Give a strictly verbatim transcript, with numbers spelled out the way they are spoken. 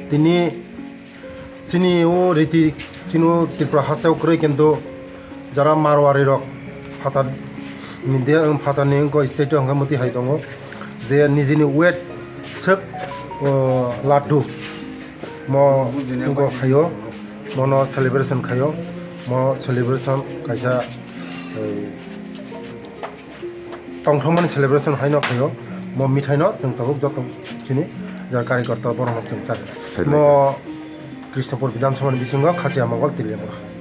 Tini chini o riti chini o Tripura haste o kwrwi, kintu jara Marwari rok phatar ni de, phatar ni wngkha state o hwnkhe mwtwi hai tongo je nijini weight swk, o, laddu mo wngkha khaio, mono celebration khaio, mo celebration kaisa, ei, tongthokmani celebration haino khaio, mo mithai no chwng tabuk joto chini jara karikorta borok no chwng chari. Mo Krishnapur Bidhan Sabha ni bisingo Khasiya Mongol Tiliamura.